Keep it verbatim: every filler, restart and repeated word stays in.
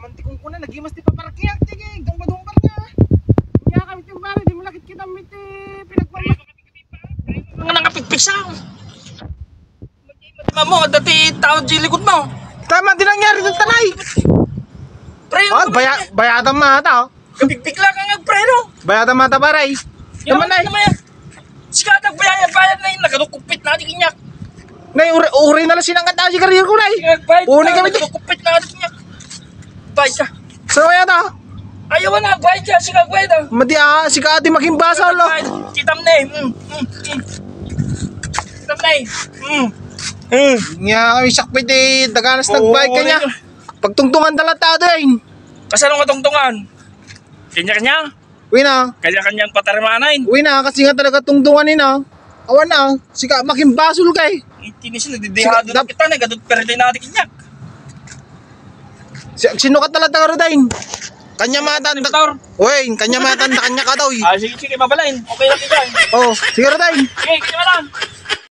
Anti kung kuna, nagimas ti paparkiak, ti gig, dumba-dumba nga. Kaya kami ti bari, di mo nakit kita, may ti pinagpama. Nga nangapigpigsa. Mamo, dati tao di likod mo. Tama, di nangyari ng tanay. Pre, Oh, ano baya, bayatan mo ata, oh. Kapigpigla ka nga, pre, no? Bayatan mo ata, pare. Yaman Yaman na, eh. naman yan. Sika, nagbayad, bayad na yun. Nakadukupit na, di kinyak. Nay, uri, uri na lang sinangkat na si career ko, nay. Bayad Uni na, kami, di. Nakadukupit na, di kinyak. Bayad ka. Saan kaya ta? Ayaw na, bayad ka. Sika, bayad, ah. Madi, ah, sika, ati maging basal, oh. Bayad. Kitam na, eh. Mm, mm, mm. Kitam na, eh. Mm. Mm. Nga, kami sakpit, eh. Daganas Oo, nagbayad ka niya. Uri na. Pagtungtungan talaga tayo, eh. Kasano nga tungtungan? Kanya-kanya? Uy na. Kanya-kanyang patarmanain. Uy na, kasi nga talaga tungtungan ni na. Awan na, sika, makimbasol ka eh. Itinisi, nadidihado Sika, na dap- kita, nagadot perde na ati kinyak. Si, sino ka talaga, Rodain? Kanya matan, Doktor. Uy, kanya matan, kanya ka daw eh. Ah, sige, sige, mabalain. Okay lang kita eh. Oh, sige, Rodain. Sige, kanya matan.